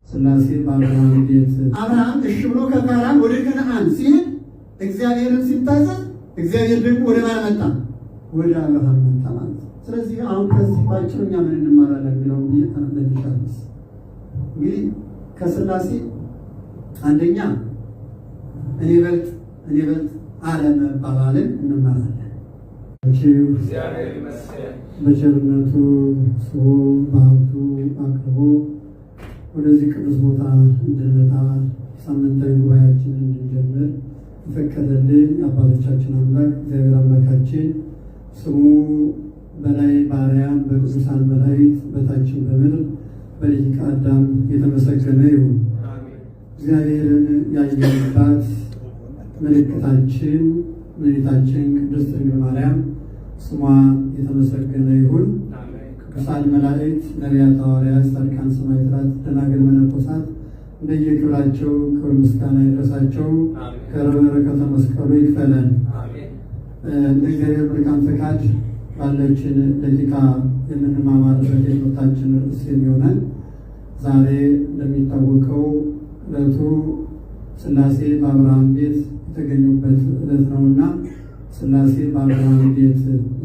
ሥላሴ በአብርሃም ቤት። አብርሃም እሺ ብሎ ከካራን ወደ ከነዓን ሲሄድ፣ እግዚአብሔርን ሲታዘዝ፣ እግዚአብሔር ደግሞ ወደ ማን መጣ? ወደ አብርሃም መጣ ማለት ነው። ስለዚህ አሁን ከዚህ ባጭሩ እኛ ምን እንማራለን የሚለውን ብዬ ተነልሻለስ። እንግዲህ ከሥላሴ አንደኛ እኔ በልጥ እኔ በልጥ አለመባባልን እንማራለን። እግዚአብሔር ይመስገን። በቸርነቱ ስቦ በሀብቱ አቅርቦ ወደዚህ ቅዱስ ቦታ እንድንመጣ፣ ሳምንታዊ ጉባኤያችንን እንድንጀምር የፈቀደልን የአባቶቻችን አምላክ እግዚአብሔር አምላካችን ስሙ በላይ በአርያም በቅዱሳን መላእክት በታችን በምድር በልሂቀ አዳም የተመሰገነ ይሁን። አሜን። እግዚአብሔርን ያየንባት ምልክታችን እመቤታችን ቅድስት ድንግል ማርያም ስሟ የተመሰገነ ይሁን። አሜን። ቅዱሳን መላእክት፣ ነቢያት፣ ሐዋርያት፣ ጻድቃን፣ ሰማዕታት፣ ደናግል፣ መነኮሳት እንደየክብራቸው ክብር ምስጋና ይድረሳቸው። አሜን። ከበረከተ መስቀሉ ይክፈለን። አሜን። እንደ እግዚአብሔር መልካም ፈቃድ ባለችን ደቂቃ የምንማማርበት የትምህርታችን ርዕስ የሚሆነን ዛሬ እንደሚታወቀው ዕለቱ ሥላሴ በአብርሃም ቤት የተገኙበት ዕለት ነውና ሥላሴ በአብርሃም ቤት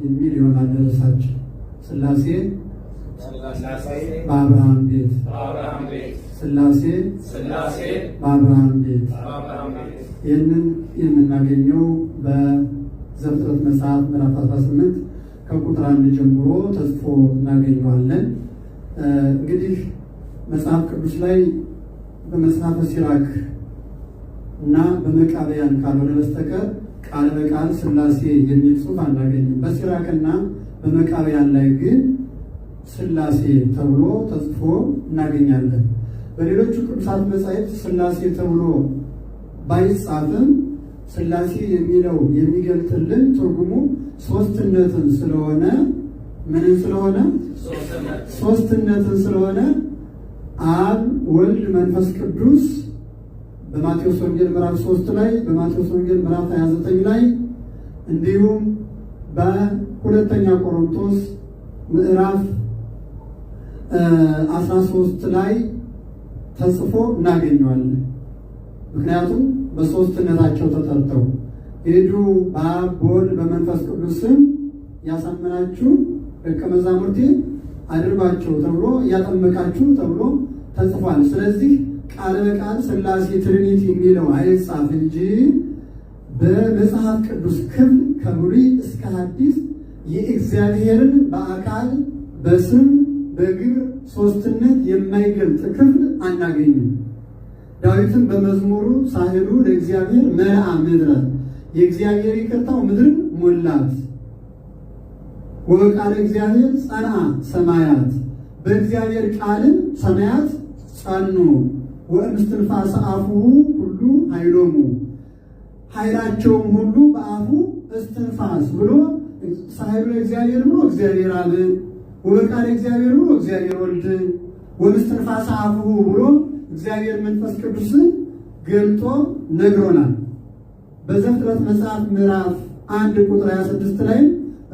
የሚል ይሆናል ርዕሳችን። ሥላሴ ሥላሴ በአብርሃም ቤት። በአብርሃም ቤት። ሥላሴ ሥላሴ በአብርሃም ቤት። በአብርሃም ቤት። ይህንን የምናገኘው በዘፍጥረት መጽሐፍ ምዕራፍ 18 ከቁጥር 1 ጀምሮ ተጽፎ እናገኘዋለን። እንግዲህ መጽሐፍ ቅዱስ ላይ በመጽሐፈ ሲራክ እና በመቃብያን ካልሆነ በስተቀር ቃል በቃል ሥላሴ የሚል ጽሑፍ አናገኝም። በሲራክና በመቃብያን ላይ ግን ሥላሴ ተብሎ ተጽፎ እናገኛለን። በሌሎቹ ቅዱሳት መጻሕፍት ሥላሴ ተብሎ ባይጻፍም ሥላሴ የሚለው የሚገልጥልን ትርጉሙ ሶስትነትን ስለሆነ፣ ምንን ስለሆነ? ሶስትነት። ሶስትነትን ስለሆነ አብ፣ ወልድ፣ መንፈስ ቅዱስ በማቴዎስ ወንጌል ምዕራፍ 3 ላይ፣ በማቴዎስ ወንጌል ምዕራፍ 29 ላይ፣ እንዲሁም በሁለተኛ ቆሮንቶስ ምዕራፍ 13 ላይ ተጽፎ እናገኘዋለን። ምክንያቱም በሶስትነታቸው ተጠርተው ሂዱ፣ በአብ በወልድ በመንፈስ ቅዱስ ስም ያሳመናችሁ ደቀ መዛሙርቴ አድርጓቸው ተብሎ፣ እያጠመቃችሁ ተብሎ ተጽፏል። ስለዚህ ቃል በቃል ሥላሴ Trinity የሚለው አይጻፍ እንጂ በመጽሐፍ ቅዱስ ክፍል ከብሉይ እስከ ሐዲስ የእግዚአብሔርን በአካል፣ በስም፣ በግብር ሶስትነት የማይገልጥ ክፍል አናገኝም። ዳዊትም በመዝሙሩ ሳህሉ ለእግዚአብሔር መልአ ምድረ፣ የእግዚአብሔር ይቅርታው ምድርን ሞላት፣ ወበቃለ እግዚአብሔር ጸንአ ሰማያት፣ በእግዚአብሔር ቃልም ሰማያት ጸኑ፣ ወእምስትንፋሰ አፉሁ ኩሉ ኃይሎሙ፣ ኃይላቸውም ሁሉ በአፉ እስትንፋስ ብሎ ሳህሉ ለእግዚአብሔር ብሎ እግዚአብሔር አብን፣ ወበቃለ እግዚአብሔር ብሎ እግዚአብሔር ወልድን፣ ወእምስትንፋሰ አፉሁ ብሎ እግዚአብሔር መንፈስ ቅዱስን ገልጦ ነግሮናል። በዘፍጥረት መጽሐፍ ምዕራፍ 1 ቁጥር 26 ላይ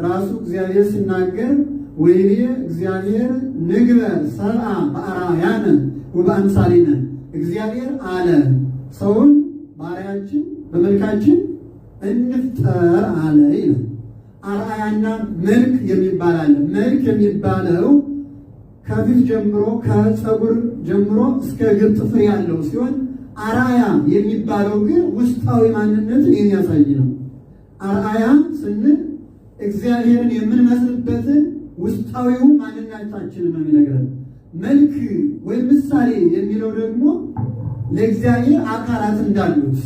ራሱ እግዚአብሔር ሲናገር ወይቤ እግዚአብሔር ንግበር ሰብአ በአርአያነ ወበአምሳሊነ፣ እግዚአብሔር አለ ሰውን በአርአያችን በመልካችን እንፍጠር አለ ይላል። አርአያና መልክ የሚባል አለ። መልክ የሚባለው ከፊት ጀምሮ ከፀጉር ጀምሮ እስከ እግር ጥፍር ያለው ሲሆን አርአያ የሚባለው ግን ውስጣዊ ማንነትን የሚያሳይ ነው። አርአያ ስንል እግዚአብሔርን የምንመስልበትን ውስጣዊው ማንነታችንን ነው የሚነግረን። መልክ ወይም ምሳሌ የሚለው ደግሞ ለእግዚአብሔር አካላት እንዳሉት፣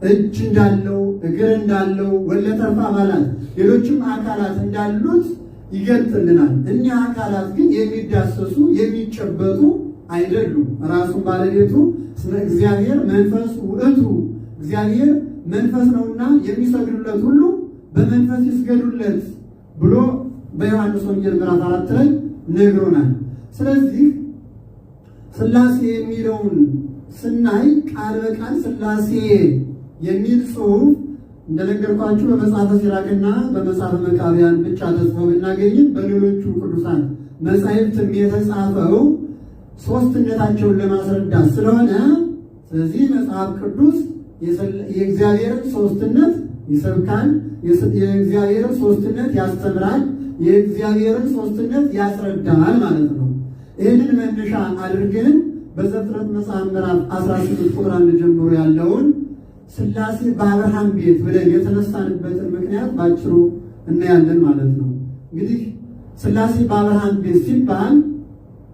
እጅ እንዳለው፣ እግር እንዳለው፣ ወለተርፈ አባላት ሌሎችም አካላት እንዳሉት ይገልጥልናል። እኒህ አካላት ግን የሚዳሰሱ የሚጨበጡ አይደሉም። ራሱን ባለቤቱ ስለ እግዚአብሔር መንፈስ ውእቱ፣ እግዚአብሔር መንፈስ ነውና የሚሰግዱለት ሁሉ በመንፈስ ይስገዱለት ብሎ በዮሐንስ ወንጌል ምዕራፍ 4 ላይ ነግሮናል። ስለዚህ ሥላሴ የሚለውን ስናይ ቃል በቃል ሥላሴ የሚል ጽሑፍ እንደነገርኳችሁ በመጽሐፈ ሲራክና በመጽሐፈ መቃብያን ብቻ ተጽፎ ብናገኝም በሌሎቹ ቅዱሳን መጻሕፍትም የተጻፈው ሶስትነታቸውን ለማስረዳት ስለሆነ፣ ስለዚህ መጽሐፍ ቅዱስ የእግዚአብሔርን ሶስትነት ይሰብካል፣ የእግዚአብሔርን ሶስትነት ያስተምራል፣ የእግዚአብሔርን ሶስትነት ያስረዳል ማለት ነው። ይህንን መነሻ አድርገን በዘፍጥረት መጽሐፍ ምዕራፍ 18 ቁጥር 1 ጀምሮ ያለውን ሥላሴ በአብርሃም ቤት ብለን የተነሳንበትን ምክንያት ባጭሩ እናያለን ማለት ነው። እንግዲህ ሥላሴ በአብርሃም ቤት ሲባል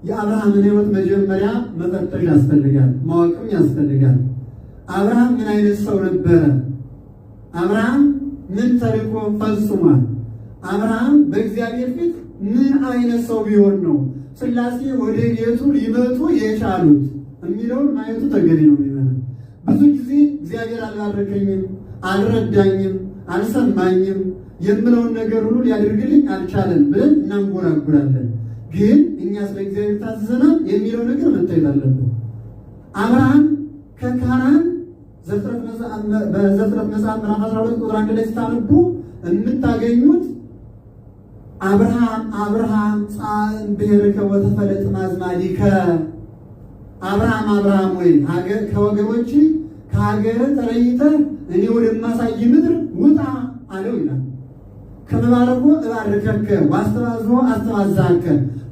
የአብርሃምን ሕይወት መጀመሪያ መፈተሽ ያስፈልጋል፣ ማወቅም ያስፈልጋል። አብርሃም ምን አይነት ሰው ነበረ? አብርሃም ምን ተልእኮ ፈጽሟል? አብርሃም በእግዚአብሔር ፊት ምን አይነት ሰው ቢሆን ነው ሥላሴ ወደ ቤቱ ሊመጡ የቻሉት የሚለውን ማየቱ ተገቢ ነው የሚሆነው። ብዙ ጊዜ እግዚአብሔር አልባረከኝም፣ አልረዳኝም፣ አልሰማኝም፣ የምለውን ነገር ሁሉ ሊያደርግልኝ አልቻለም ብለን እናንጎራጉራለን። ግን እኛ ስለ እግዚአብሔር ታዝዘናል የሚለው ነገር መታየት አለብን። አብርሃም ከካራን በዘፍጥረት መጽሐፍ ምዕራፍ 12 ቁጥር 1 ላይ ስታነቡ የምታገኙት አብርሃም አብርሃም ጻእ እምብሔርከ ወተፈለጥ ማዝማዲከ፣ አብርሃም አብርሃም ወይ ከወገኖች ከሀገር ተለይተህ እኔ ወደማሳይ ምድር ውጣ አለው ይላል። ከመባረኮ እባርከከ ዋስተባዝሖ አስተባዛከ፣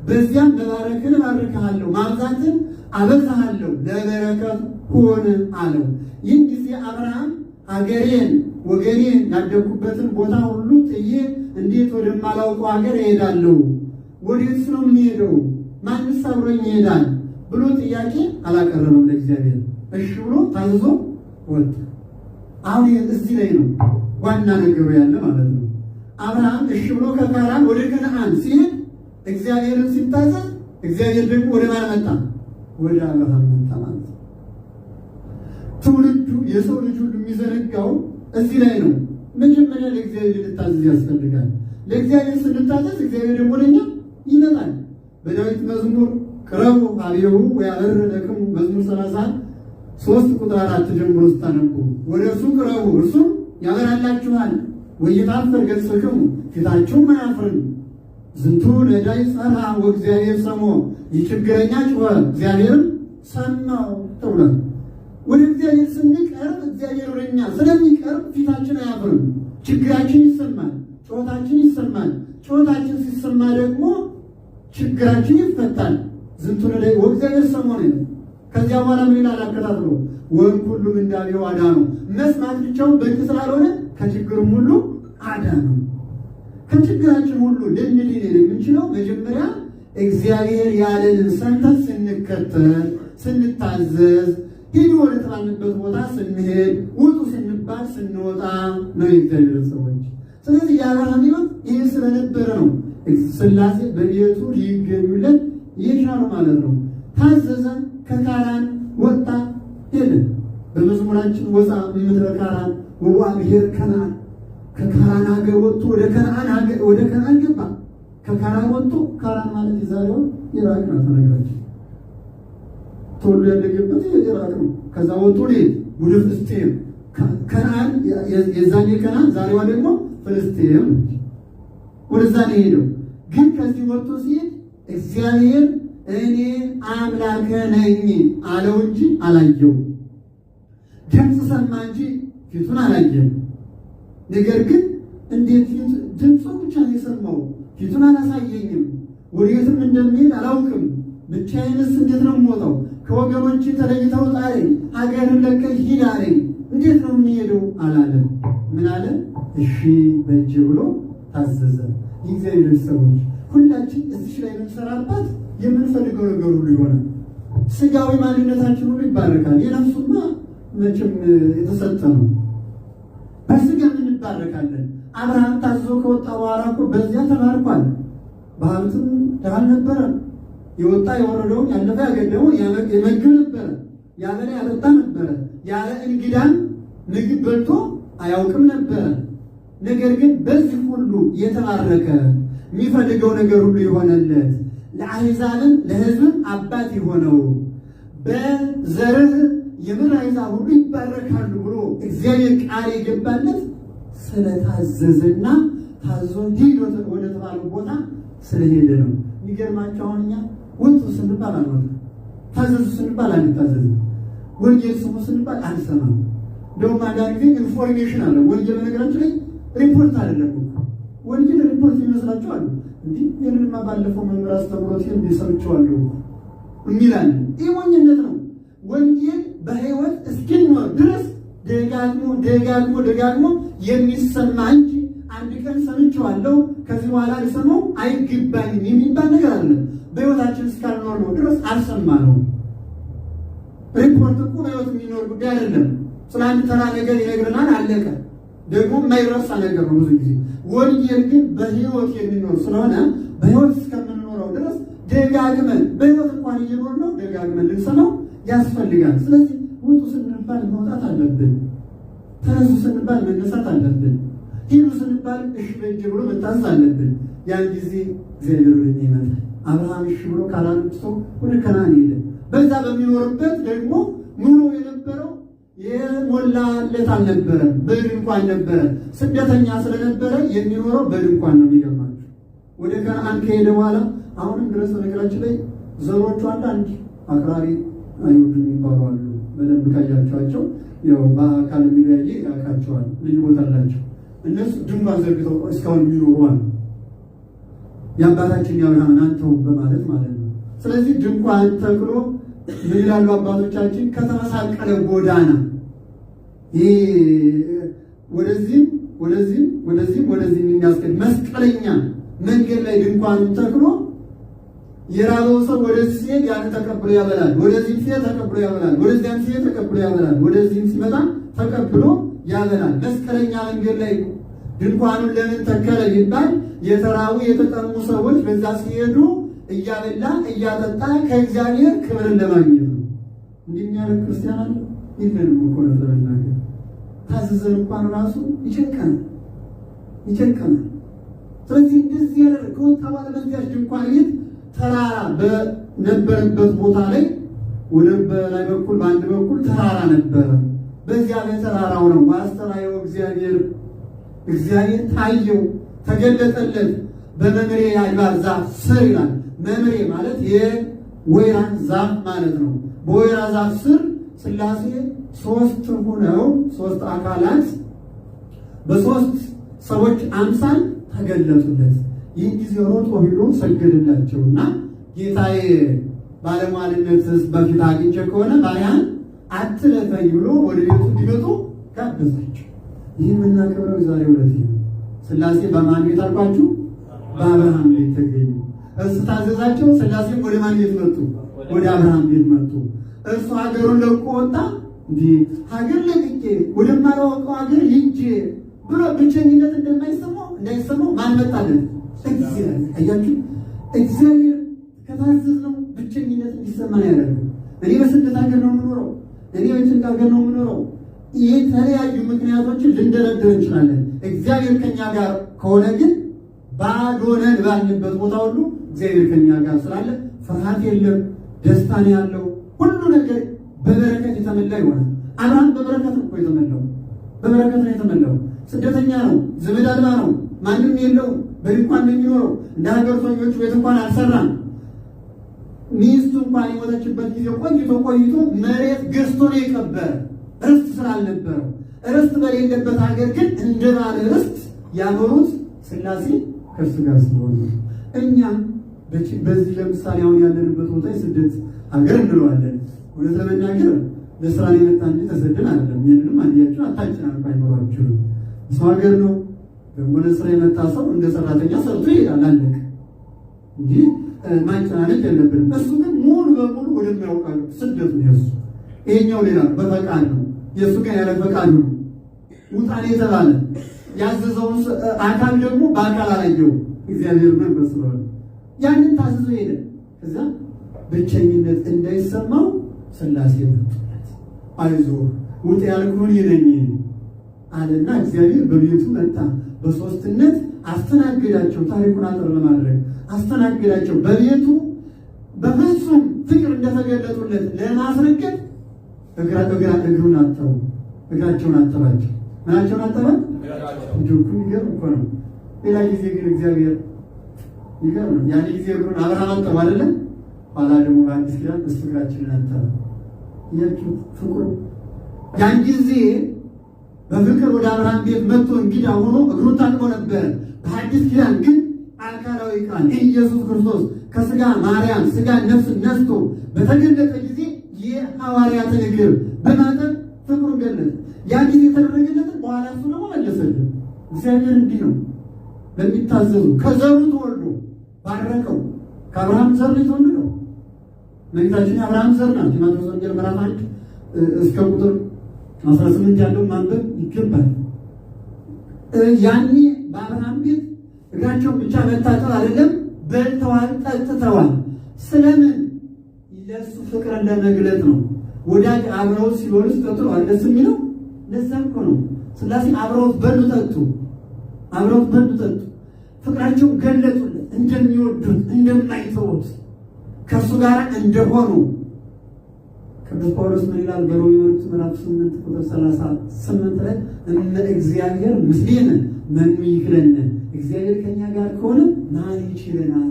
በዚያም መባረክን እባርክሃለሁ፣ ማብዛትን አበዛሃለሁ፣ ለበረከት ሁን አለው። ይህን ጊዜ አብርሃም ሀገሬን ወገኔን ያደግኩበትን ቦታ ሁሉ ጥዬ እንዴት ወደማላውቀው ሀገር እሄዳለሁ? ወዴትስ ነው የሚሄደው? ማንስ አብሮኝ ይሄዳል? ብሎ ጥያቄ አላቀረበም ለእግዚአብሔር። እሺ ብሎ ታዝዞ ወጣ። አሁን እዚህ ላይ ነው ዋና ነገሩ ያለ ማለት ነው። አብርሃም እሺ ብሎ ከካራን ወደ ከነዓን ሲሄድ እግዚአብሔርን ሲታዘዝ እግዚአብሔር ደግሞ ወደ ማን መጣ? ወደ አብርሃም መጣ ማለት ነው። ትውልዱ የሰው ልጅ ሁሉ የሚዘነጋው እዚህ ላይ ነው። መጀመሪያ ለእግዚአብሔር ልንታዘዝ ያስፈልጋል። ለእግዚአብሔር ስንታዘዝ እግዚአብሔር ደግሞ ለኛ ይመጣል። በዳዊት መዝሙር ቅረቡ ኀቤሁ ወያበርህ ለክሙ፣ መዝሙር 33 ቁጥር 4 ጀምሮ ስታነቡ ወደ እርሱ ቅረቡ እርሱም ያበራላችኋል፣ ወኢይትኀፈር ገጽክሙ፣ ፊታችሁም አያፍርም። ዝንቱ ነዳይ ጸርሐ ወእግዚአብሔር ሰምዖ፣ ይህ ችግረኛ ጮኸ እግዚአብሔርም ሰማው ተብሏል። ወደ እግዚአብሔር ስንቀርብ እግዚአብሔር ወደኛ ስለሚቀርብ ፊታችን አያፍርም። ችግራችን ይሰማል፣ ጩኸታችን ይሰማል። ጩኸታችን ሲሰማ ደግሞ ችግራችን ይፈታል። ዝንቱ ነዳይ ወእግዚአብሔር ሰምዖ ነው። ከዚያ በኋላ ምን ይላል? አከታትሎ ወእምኩሉ ምንዳቤው አዳነው። መስማት ብቻውን በቂ ስላልሆነ ከችግሩም ሁሉ አዳነው። ከችግራችን ሁሉ ልንድን የምንችለው መጀመሪያ እግዚአብሔር ያለንን ሰምተን ስንከተል፣ ስንታዘዝ፣ ሂዱ ወደ ተባልንበት ቦታ ስንሄድ፣ ውጡ ስንባል ስንወጣ ነው የእግዚአብሔር ሰዎች። ስለዚህ የአብርሃም ሕይወት ይህ ስለነበረ ነው ሥላሴ በቤቱ ሊገኙለት የቻሉ ማለት ነው። ታዘዘ፣ ከካራን ወጣ፣ ሄደ። በመዝሙራችን ወፃ እምድረ ካራን ወቦአ ብሔር ከነዓን፣ ከካራን ሀገር ወጥቶ ወደ ከነዓን ሀገር ወደ ከነዓን ገባ። ከካራን ወጥቶ፣ ካራን ማለት የዛሬው ኢራቅ ናት። ነገራችን ተወልዶ ያደገበት ኢራቅ ነው። ከዛ ወጥቶ ወደ ፍልስጤም፣ ከነዓን የዛኔ ከነዓን፣ ዛሬዋ ደግሞ ፍልስጤም፣ ወደዛ ነው የሄደው። ግን ከዚህ ወጥቶ ሲሄድ እግዚአብሔር እኔ አምላክ ነኝ አለው እንጂ አላየው። ድምፅ ሰማ እንጂ ፊቱን አላየም። ነገር ግን እንዴት ድምፁን ብቻ ነው የሰማው፣ ፊቱን አላሳየኝም፣ ወዴትም እንደሚሄድ አላውቅም፣ ብቻዬንስ እንዴት ነው የምወጣው? ከወገኖች ተለይተው ጣለኝ፣ ሀገርን ለቀህ ሂድ አለኝ፣ እንዴት ነው የሚሄደው አላለም። ምን አለ? እሺ በእጅ ብሎ ታዘዘ። የእግዚአብሔር ሰዎች፣ ሁላችን እዚች ላይ የምንሰራባት የምንፈልገው ነገር ሁሉ ይሆናል። ስጋዊ ማንነታችን ሁሉ ይባረካል። የነፍሱማ መቼም የተሰጠ ነው። በስጋ እንባረካለን። አብርሃም ታዞ ከወጣ በኋላ እኮ በዚያ ተባርኳል። በሀብትም ድሃ አልነበረም። የወጣ የወረደውን፣ ያለፈ ያገደመውን የመግብ ነበረ። ያበላ ያጠጣ ነበረ። ያለ እንግዳም ምግብ በልቶ አያውቅም ነበረ። ነገር ግን በዚህ ሁሉ የተባረከ፣ የሚፈልገው ነገር ሁሉ የሆነለት፣ ለአሕዛብም ለሕዝብም አባት የሆነው፣ በዘርህ የምድር አሕዛብ ሁሉ ይባረካሉ ብሎ እግዚአብሔር ቃል የገባለት ስለታዘዘና ታዞ ሂድ ወደ ተባለው ቦታ ስለሄደ ነው። የሚገርማቸው አሁን እኛ ውጡ ስንባል አንወጣም። ታዘዙ ስንባል አንታዘዝም። ወንጌል ስሙ ስንባል አንሰማም። እንደውም አንዳንድ ጊዜ information አለ። ወንጌል በነገራችን ላይ ሪፖርት አይደለም እኮ። ወንጌል ሪፖርት ይመስላችኋል? እንዲህ ይህንንማ ባለፈው መምህር አስተምሮት ይህን ሰምቼዋለሁ የሚል አለ። ይህ ሞኝነት ነው። ወንጌል በሕይወት እስኪኖር ድረስ ደጋግሞ ደጋግሞ ደጋግሞ የሚሰማ እንጂ አንድ ቀን ሰምቼዋለሁ ከዚህ በኋላ ልሰማው አይገባኝም የሚባል ነገር አለ። በሕይወታችን እስካልኖር ነው ድረስ አልሰማነውም። ሪፖርት እኮ በሕይወት የሚኖር ጉዳይ አይደለም። ስለ አንድ ተራ ነገር ይነግረናል፣ አለቀ። ደግሞ የማይረሳ ነገር ነው ብዙ ጊዜ። ወንጌል ግን በሕይወት የሚኖር ስለሆነ በሕይወት እስከምንኖረው ድረስ ደጋግመን በሕይወት እንኳን እየኖር ነው ደጋግመን ልንሰማው ያስፈልጋል። ስለዚህ ውጡ ስንባል መውጣት አለብን። ተነሱ ስንባል መነሳት አለብን። ሂዱ ስንባል እሺ በእጄ ብሎ መታዘዝ አለብን። ያን ጊዜ እግዚአብሔር ወደ እኛ ይመጣል። አብርሃም እሺ ብሎ ካራንን ትቶ ወደ ከነዓን ሄደ። በዛ በሚኖርበት ደግሞ ኑሮ የነበረው የሞላለት አልነበረም፣ በድንኳን ነበረ። ስደተኛ ስለነበረ የሚኖረው በድንኳን ነው። የሚገርማችሁ ወደ ከነዓን ከሄደ በኋላ አሁንም ድረስ በነገራችን ላይ ዘሮቹ አንዳንድ አክራሪ አይሁድ የሚባሉ አሉ። በደንብ ካያቸዋቸው ያው በአካል የሚለያየ ያውቃቸዋል። ልዩ ቦታ አላቸው። እነሱ ድንኳን ዘርግተው እስካሁን የሚኖሩ አሉ። የአባታችን የአብርሃምን አንተው በማለት ማለት ነው። ስለዚህ ድንኳን ተክሎ ምን ይላሉ አባቶቻችን? ከተመሳቀለ ጎዳና ይህ ወደዚህም ወደዚህም ወደዚህም ወደዚህም የሚያስገድ መስቀለኛ መንገድ ላይ ድንኳኑን ተክሎ የራበው ሰው ወደዚህ ሲሄድ ያን ተቀብሎ ያበላል፣ ወደዚህም ሲሄድ ተቀብሎ ያበላል፣ ወደዚያም ሲሄድ ተቀብሎ ያበላል፣ ወደዚህም ሲመጣ ተቀብሎ ያበላል። መስቀለኛ መንገድ ላይ ድንኳኑን ለምን ተከለ ይባል? የተራቡ የተጠሙ ሰዎች በዛ ሲሄዱ እያበላ እያጠጣ ከእግዚአብሔር ክብርን ለማግኘት ነው። እንዲህ የሚያደርግ ክርስቲያን አለ? የለንም እኮ እውነት ለመናገር ታዝዘን እንኳን ራሱ ይጨንቀናል ይጨንቀናል። ስለዚህ እንደዚህ ያደረግ ከወጣ በኋላ በዚያች ድንኳን ቤት ተራራ በነበረበት ቦታ ላይ ወደ በላይ በኩል በአንድ በኩል ተራራ ነበረ። በዚያ በተራራው ነው ዋስተራየው እግዚአብሔር እግዚአብሔር ታየው ተገለጠለት። በመምሬ የአድባር ዛፍ ስር ይላል። መምሬ ማለት የወይራ ዛፍ ማለት ነው። በወይራ ዛፍ ስር ሥላሴ ሶስት ሆነው ሶስት አካላት በሶስት ሰዎች አምሳል ተገለጡለት። ይህን ጊዜ ሮጦ ሂዶ ሰገደላቸውና ጌታዬ ባለሟልነትስ በፊት አግኝቼ ከሆነ ባሪያህን አትለፈኝ ብሎ ወደ ቤቱ እንዲመጡ ጋበዛቸው። ይህ የምናከብረው የዛሬው ዕለት ነው። ሥላሴ በማን ቤት አልኳችሁ? በአብርሃም ቤት ተገኙ። እርሱ ታዘዛቸው። ሥላሴም ወደ ማን ቤት መጡ? ወደ አብርሃም ቤት መጡ። እርሱ ሀገሩን ለቆ ወጣ። እንዲህ ሀገር ለቅቄ ወደማላውቀው ሀገር ሂጄ ብሎ ብቸኝነት እንደማይሰማው እንዳይሰማው ማን መጣለት? እግዚአብሔር። አያችሁ፣ እግዚአብሔር ከታዘዝነው ብቸኝነት እንዲሰማን ያደርገው። እኔ በስደት ሀገር ነው የምኖረው፣ እኔ በጭንቅ ሀገር ነው የምኖረው። የተለያዩ ምክንያቶችን ልንደረድር እንችላለን። እግዚአብሔር ከኛ ጋር ከሆነ ግን ባዶ ነን ባልንበት ቦታ ሁሉ እግዚአብሔር ከኛ ጋር ስላለ ፍርሃት የለም፣ ደስታ ነው ያለው። ሁሉ ነገር በበረከት የተመላ ይሆናል። አብርሃም በበረከት ነው እኮ የተመላው፣ በበረከት ነው የተመላው። ስደተኛ ነው፣ ዘመድ አልባ ነው፣ ማንም የለውም። በድንኳን ነው የሚኖረው። እንደ ሀገር ሰኞቹ ቤት እንኳን አልሰራም። ሚስቱ እንኳን የሞተችበት ጊዜ ቆይቶ ቆይቶ መሬት ገዝቶ ነው የቀበረ፣ ርስት ስላልነበረው። ርስት በሌለበት ሀገር ግን እንደ ባለ ርስት ያኖሩት ሥላሴ ከእሱ ጋር ስለሆኑ እኛም በዚህ ለምሳሌ አሁን ያለንበት ቦታ የስደት ሀገር እንለዋለን። እውነት ለመናገር ለስራ ላይ የመጣ እንጂ ተሰደን አይደለም። ይህንንም አንያችሁ አታጨናንቁ፣ አይኖራችሁ ሰው ሀገር ነው። ደግሞ ለስራ የመጣ ሰው እንደ ሰራተኛ ሰርቶ ይሄዳል፣ አለቀ እንጂ ማጨናነቅ የለብንም። እሱ ግን ሙሉ በሙሉ ወደሚያውቃል ስደት ነው የእሱ። ይሄኛው ሌላ ነው፣ በፈቃድ ነው። የእሱ ግን ያለ ፈቃዱ ነው። ውጣን የተባለ ያዘዘውን አካል ደግሞ በአካል አላየውም። እግዚአብሔር መንፈስ ስለሆነ ያንን ታዝዞ ሄደ። ከዛ ብቸኝነት እንዳይሰማው ሥላሴ መጡለት። አይዞህ ውጥ ያልኩህን እኔ ነኝ አለና እግዚአብሔር በቤቱ መጣ። በሶስትነት አስተናገዳቸው። ታሪኩን አጠር ለማድረግ አስተናገዳቸው። በቤቱ በፍጹም ፍቅር እንደተገለጡለት ለማስረገጥ እግሩን አጠቡ፣ እግራቸውን አጠባቸው። ምናቸውን አጠበ? እንዲሁ እኮ የሚገርም እኮ ነው። ሌላ ጊዜ ግን እግዚአብሔር ይገርም ነው። ያን ጊዜ እግሩን አብርሃም አጠበ አይደለም? ኋላ ደግሞ በአዲስ ኪዳን እሱ እግራችንን አጠበ። እያችሁ ፍቅሩ ያን ጊዜ በፍቅር ወደ አብርሃም ቤት መጥቶ እንግዳ ሆኖ እግሩን ታጥቦ ነበረ። በአዲስ ኪዳን ግን አካላዊ ቃል ኢየሱስ ክርስቶስ ከስጋ ማርያም ስጋ ነፍስ ነስቶ በተገለጠ ጊዜ የሐዋርያትን እግር በማጠብ ፍቅሩን ገለጠ። ያን ጊዜ የተደረገለትን በኋላ እሱ ደግሞ መለሰልን። እግዚአብሔር እንዲህ ነው ለሚታዘዙ ከዘሩ ተወልዶ ባረከው። ከአብርሃም ዘር ነው የተወለደው። እመቤታችን የአብርሃም ዘር ናት። የማቴዎስ ወንጌል ምዕራፍ 1 እስከ ቁጥር 18 ያለውን ማንበብ ይገባል። ያኔ በአብርሃም ቤት እግራቸውን ብቻ መታጠብ አይደለም፣ በልተዋል፣ ጠጥተዋል። ስለምን? ለእሱ ፍቅርን ለመግለጥ ነው። ወዳጅ አብረው ሲበሉ ሲጠጡ ነው ደስ የሚለው። ለዛ እኮ ነው ሥላሴ አብረውት በሉ ጠጡ፣ አብረውት በሉ ጠጡ። ፍቅራቸውን ገለጡለት፣ እንደሚወዱት እንደማይተዉት ከእሱ ጋር እንደሆኑ። ቅዱስ ጳውሎስ ምን ይላል? በሮሜ መልእክቱ ምዕራፍ 8 ቁጥር 38 ላይ እመ እግዚአብሔር ምስሌነ መኑ ይክለነ፣ እግዚአብሔር ከኛ ጋር ከሆነ ማን ይችለናል?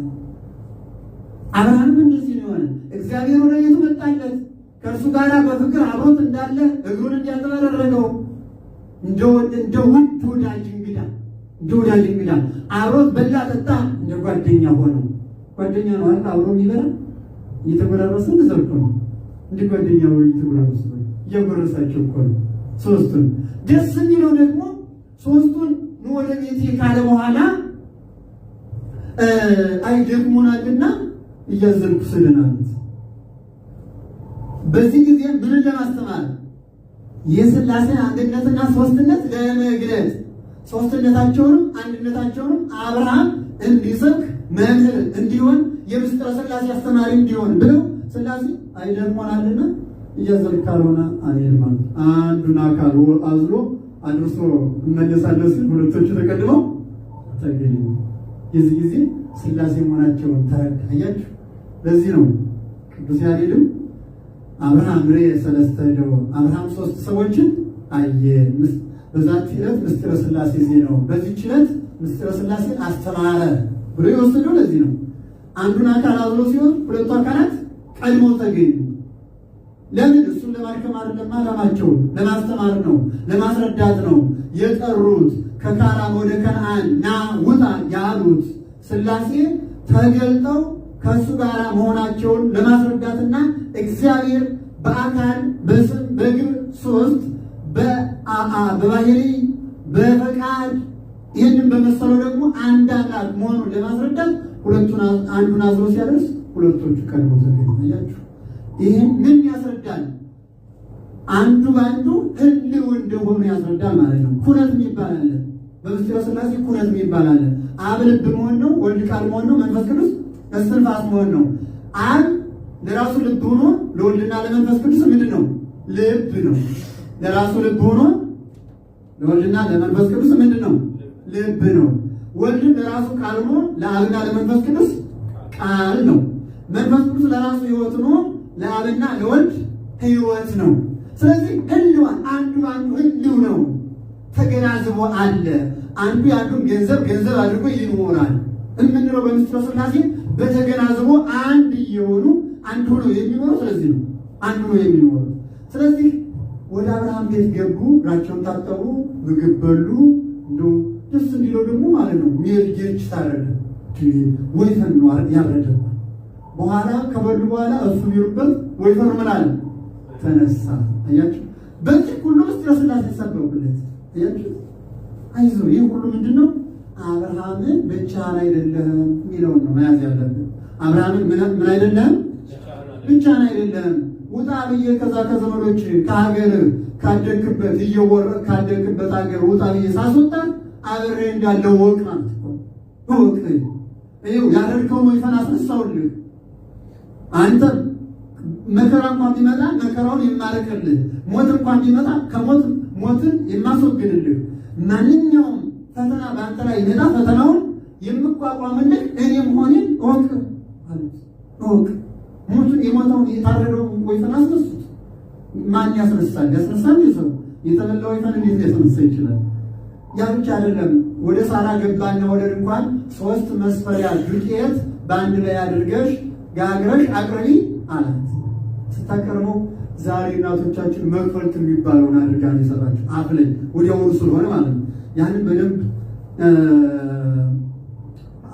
አብርሃም እንደዚህ ነው የሆነ። እግዚአብሔር ወደ ቤቱ መጣለት፣ ከእርሱ ጋር በፍቅር አብሮት እንዳለ እግሩን እንዲያጥብ አደረገው። እንደ ውድ ወዳጅ እንግዳ፣ እንደ ወዳጅ እንግዳ አብሮት በላ ጠጣ፣ እንደ ጓደኛ ሆነው። ጓደኛ ነው አይደል? አብሮ የሚበላ እየተጎራረሰ እንደዛ እኮ ነው። እንደ ጓደኛ ሆኖ እየተጎራረሰ ነው፣ እያጎረሳቸው እኮ ነው። ሶስቱን ደስ የሚለው ደግሞ ሶስቱን ኑ ወደ ቤቴ ካለ በኋላ አይ ደክሞናልና እያዘልኩ ስልን አሉት። በዚህ ጊዜ ምንን ለማስተማር? የሥላሴን አንድነትና ሶስትነት ለመግለጽ፣ ሶስትነታቸውንም አንድነታቸውንም አብርሃም እንዲሰብክ መምህር እንዲሆን የምስጢረ ሥላሴ አስተማሪ እንዲሆን ብለው ሥላሴ አይደክሞናልና እያዘልክ ካልሆነ አልሄድም አሉት። አንዱን አካል አዝሎ አድርሶ እመለሳለሁ ሲል ሁለቶቹ ተቀድመው ተገኙ። የዚህ ጊዜ ሥላሴ መሆናቸውን ተረዳ። አያችሁ፣ ለዚህ ነው ቅዱስ ያሬድም አብርሃም ሬ ሰለስተ ደወ፣ አብርሃም ሶስት ሰዎችን አየ፣ በዛቲ ዕለት ምስጢረ ሥላሴ ዜናው፣ በዚህች ዕለት ምስጢረ ሥላሴን አስተማረ ብሎ የወሰደው ለዚህ ነው። አንዱን አካል አዝሎ ሲሆን ሁለቱ አካላት ቀድመው ተገኙ። ለምን? እሱን ለማድከም አይደለም፣ ዓላማቸው ለማስተማር ነው፣ ለማስረዳት ነው። የጠሩት ከካራን ወደ ከነዓን ና ውጣ ያሉት ሥላሴ ተገልጠው ከእሱ ጋር መሆናቸውን ለማስረዳትና እግዚአብሔር በአካል በስም በግብር ሶስት በባህሪ በፈቃድ ይህንን በመሰለው ደግሞ አንድ አምላክ መሆኑን ለማስረዳት ሁለቱን አንዱን አዝሮ ሲያደርስ ሁለቶቹ ቀድሞ ተገኙ። አያችሁ፣ ይህን ምን ያስረዳል? አንዱ በአንዱ ህልው እንደሆኑ ያስረዳል ማለት ነው። ኩነት የሚባል አለ። በምስጢረ ሥላሴ ኩነት የሚባል አለ። አብ ልብ መሆን ነው፣ ወልድ ቃል መሆን ነው፣ መንፈስ ቅዱስ እስትንፋስ መሆን ነው። አብ ለራሱ ልብ ሆኖ ለወልድና ለመንፈስ ቅዱስ ምንድን ነው? ልብ ነው። ለራሱ ልብ ሆኖ ለወልድና ለመንፈስ ቅዱስ ምንድን ነው? ልብ ነው። ወልድም ለራሱ ቃል ሆኖ ለአብና ለመንፈስ ቅዱስ ቃል ነው። መንፈስ ቅዱስ ለራሱ ሕይወት ሆኖ ለአብና ለወልድ ሕይወት ነው። ስለዚህ ህልዋን አንዱ አንዱ ህልው ነው፣ ተገናዝቦ አለ። አንዱ የአንዱን ገንዘብ ገንዘብ አድርጎ ይኖራል የምንለው በምስጢረ ሥላሴ በተገናዝቦ አንድ እየሆኑ አንድ ሆነው የሚኖሩ ስለዚህ ነው። አንድ ሆነው የሚኖሩ ስለዚህ ወደ አብርሃም ቤት ገቡ፣ እግራቸውን ታጠቡ፣ ምግብ በሉ። እንደው ደስ እንዲለው ደግሞ ማለት ነው ሜልጌች ታረደ፣ ወይፈን ነው ያረደ። በኋላ ከበሉ በኋላ እሱ ቢሩበት ወይፈኑ ምን አለ ተነሳ። አያችሁ፣ በዚህ ሁሉ ምስጢረ ሥላሴ ሰበኩለት። አያችሁ፣ አይዞህ ይህ ሁሉ ምንድን ነው? አብርሃምን ብቻህን አይደለህም የሚለውን ነው መያዝ ያለብን። አብርሃምን ምን አይደለህም? ብቻህን አይደለህም። ውጣ ብዬ ከዛ ከዘመዶች ከሀገር ካደግክበት እየወረ ካደግክበት ሀገር ውጣ ብዬ ሳስወጣ አብሬ እንዳለው ወቅ ማለት ነው። ወቅ ይኸው ያደረግከውን ወይፈን አስነሳውልህ። አንተ መከራ እንኳን ቢመጣ መከራውን የማርቅልህ፣ ሞት እንኳን ቢመጣ ከሞት ሞትን የማስወግድልህ፣ ማንኛውም ፈተና በአንተ ላይ ይመጣ ፈተናውን የምቋቋምልህ እኔ መሆኔን እወቅ አሉት። እወቅ። ሞቱን የሞተውን የታረደውን ወይፈን አስነሱት። ማን ያስነሳል? ያስነሳል ሰው የተበላ ወይፈን እንዴት ሊያስነሳ ይችላል? ያ ብቻ አይደለም። ወደ ሳራ ገባና ወደ ድንኳን 3 መስፈሪያ ዱቄት በአንድ ላይ አድርገሽ ጋግረሽ አቅርቢ አላት። ስታቀርበው ዛሬ እናቶቻችን መክፈልት የሚባለውን አድርጋ ነው የሰራችው። አፍ ላይ ወዲያውኑ ስለሆነ ማለት ነው። ያንን በደንብ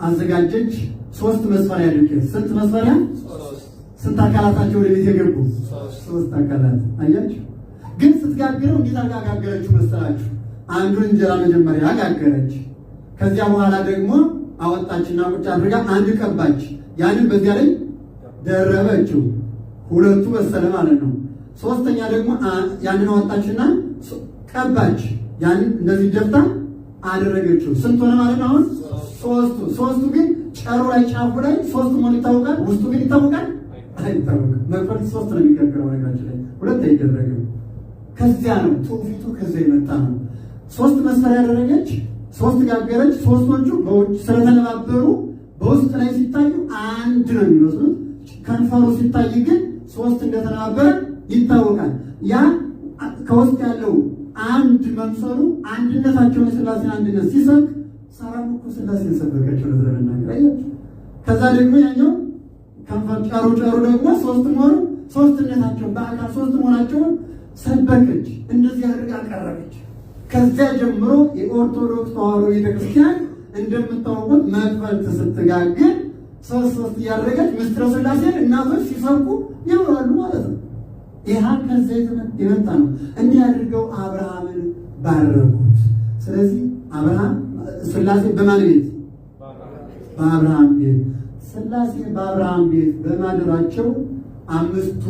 አዘጋጀች። ሶስት መስፈሪያ ዱቄት። ስንት መስፈሪያ? ስንት አካላታቸው ወደ ቤት የገቡ? ሶስት አካላት። አያችሁ። ግን ስትጋግረው እንዴት አድርጋ ጋገረችው መሰላችሁ? አንዱን እንጀራ መጀመሪያ ጋገረች። ከዚያ በኋላ ደግሞ አወጣችና ቁጭ አድርጋ አንድ ቀባች። ያንን በዚያ ላይ ደረበችው። ሁለቱ በሰለ ማለት ነው። ሶስተኛ ደግሞ ያንን አወጣችና ቀባች። ያንን እንደዚህ ደፍታ አደረገችው። ስንት ሆነ ማለት ነው? አሁን ሶስቱ። ሶስቱ ግን ጨሩ ላይ ጫፉ ላይ ሶስቱ መሆኑ ይታወቃል። ውስጡ ግን ይታወቃል አይታወቅም። መክፈልት ሶስት ነው የሚጋገረው ነገራችን ላይ ሁለት አይደረግም። ከዚያ ነው ትውፊቱ፣ ከዚያ የመጣ ነው። ሶስት መስፈሪያ ያደረገች፣ ሶስት ጋገረች። ሶስቶቹ በውጭ ስለተነባበሩ በውስጥ ላይ ሲታዩ አንድ ነው የሚመስሉት። ከንፈሩ ሲታይ ግን ሶስት እንደተነባበረ ይታወቃል። ያ ከውስጥ ያለው አንድ መምሰሉ አንድነታቸውን የስላሴን አንድነት ሲሰብክ ሳራም እኮ ስላሴን ሰበከችው። ለመናገር አያችሁ። ከዛ ደግሞ ያኛው ከንፈር ጨሩ ጨሩ ደግሞ ሶስት መሆኑ ሶስትነታቸውን በአካል ሶስት መሆናቸውን ሰበከች። እንደዚህ አድርጋ ቀረበች። ከዚያ ጀምሮ የኦርቶዶክስ ተዋሕዶ ቤተክርስቲያን እንደምታውቁት መክፈልት ስትጋግር ሶስት ሶስት እያደረገች ምስጢረ ሥላሴን እናቶች ሲሰብኩ ይኖራሉ ማለት ነው። ይህ ከዚያ የመጣ ነው። እንዲህ አድርገው አብርሃምን ባረኩት። ስለዚህ አብርሃም ሥላሴ በማን ቤት? በአብርሃም ቤት። ሥላሴ በአብርሃም ቤት በማደራቸው አምስቱ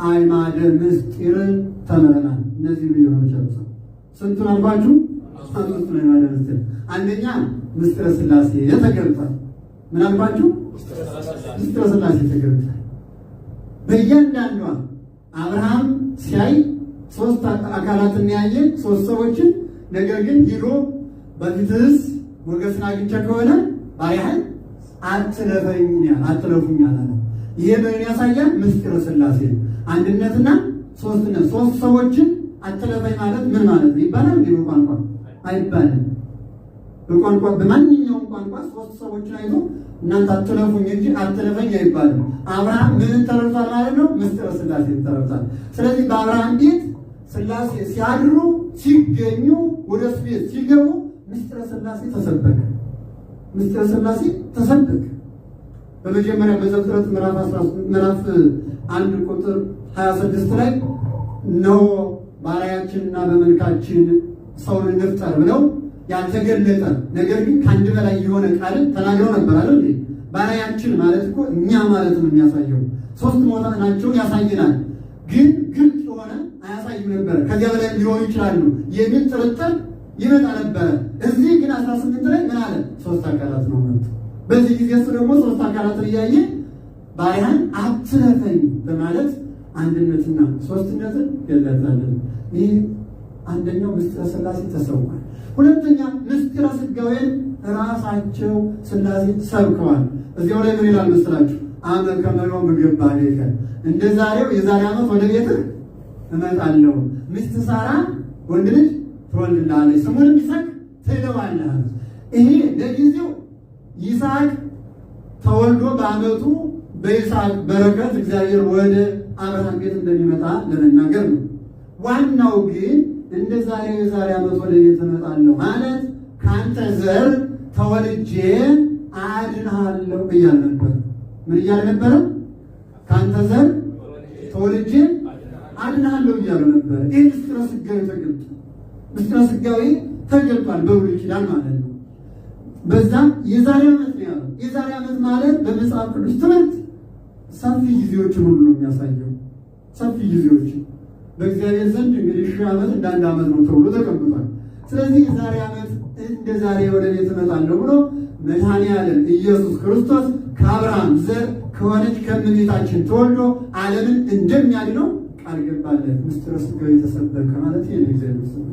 አዕማደ ምስጢርን ተምረናል። እነዚህ ብዬ ነው ጨርሰው። ስንቱን አልኳችሁ? አምስቱን አዕማደ ምስጢር። አንደኛ ምስጢረ ሥላሴ ተገልጧል። ምን አልኳችሁ? ምስጢረ ሥላሴ ተገልጧል። በእያንዳንዷ አብርሃም ሲያይ ሶስት አካላትን ያየ ሶስት ሰዎችን፣ ነገር ግን ሂዶ በፊትህስ ሞገስን አግኝቼ ከሆነ ባሪያህን አትለፈኝ አትለፉኝ አለ። ይሄ ምን ያሳያል? ምስጢረ ሥላሴ አንድነትና ሶስትነት። ሶስት ሰዎችን አትለፈኝ ማለት ምን ማለት ነው ይባላል? እንዴ በቋንቋ አይባልም። በቋንቋ በማንኛውም ቋንቋ ሶስት ሰዎችን አይቶ እናንተ አትለፉኝ እንጂ አትለፈኝ አይባልም። አብርሃም ምንን ተረድቷል ማለት ነው? ምስጢረ ሥላሴ ተረድቷል። ስለዚህ በአብርሃም ቤት ሥላሴ ሲያድሩ ሲገኙ፣ ወደ እሱ ቤት ሲገቡ ምስጢረ ሥላሴ ተሰበከ። ምስጢረ ሥላሴ ተሰበከ። በመጀመሪያ በዘፍጥረት ምዕራፍ 1 ቁጥር 26 ላይ እነሆ ባሪያችንና በመልካችን ሰውን እንፍጠር ብለው ያልተገለጠ ነገር ግን ከአንድ በላይ የሆነ ቃልን ተናግረው ነበር አይደል? ባሪያችን ማለት እኮ እኛ ማለት ነው የሚያሳየው። ሶስት መሆናቸውን ያሳየናል፣ ግን ግልጽ የሆነ አያሳይም ነበረ። ከዚያ በላይ ሊሆኑ ይችላሉ የሚል ጥርጥር ይመጣ ነበረ። እዚህ ግን 18 ላይ ምን አለ? ሶስት አካላት ነው መጡ። በዚህ ጊዜ እሱ ደግሞ ሶስት አካላትን እያየ ባሪያን አትለፈኝ በማለት አንድነትና ሶስትነትን ገለጠልን። ይህ አንደኛው ምስጢረ ሥላሴ ተሰውኳል። ሁለተኛ ምስጢረ ሥጋዌን ራሳቸው ሥላሴ ሰብከዋል። እዚያው ላይ ምን ይላል መስላችሁ? አመ ከመ ዮም እገባእከ፣ እንደ ዛሬው የዛሬ ዓመት ወደ ቤትህ እመጣለሁ፣ ሚስት ሳራ ወንድ ልጅ ትወልድልሃለች፣ ስሙንም ይስሐቅ ትለዋለህ። ይሄ ለጊዜው ይስሐቅ ተወልዶ በዓመቱ በይስሐቅ በረከት እግዚአብሔር ወደ አብርሃም ቤት እንደሚመጣ ለመናገር ነው። ዋናው ግን እንደ ዛሬው የዛሬ ዓመት ወደ ቤት እመጣለሁ ማለት ከአንተ ዘር ተወልጄ አድንሃለሁ እያለ ነበር። ምን እያለ ነበረ? ከአንተ ዘር ተወልጄ አድንሃለሁ እያለ ነበረ። ይህ ምስጢረ ሥጋዌ ተገልጧል። ምስጢረ ሥጋዌ ተገልጧል በብሉይ ኪዳን ማለት ነው። በዛም የዛሬ ዓመት ነው ያለው። የዛሬ ዓመት ማለት በመጽሐፍ ቅዱስ ትምህርት ሰፊ ጊዜዎችን ሁሉ ነው የሚያሳየው። ሰፊ ጊዜዎችን በእግዚአብሔር ዘንድ እንግዲህ 1000 ዓመት እንደ አንድ ዓመት ነው ተብሎ ተቀምጧል። ስለዚህ የዛሬ ዓመት እንደ ዛሬ ወደ ቤት እመጣለሁ ብሎ መድኃኔዓለም ኢየሱስ ክርስቶስ ከአብርሃም ዘር ከሆነች ከእመቤታችን ተወልዶ ዓለምን እንደሚያድነው ቃል ገባለት። ምስጢረ ሥጋዌ ተሰበከ ማለት ይሄ ነው። እግዚአብሔር ሰዎች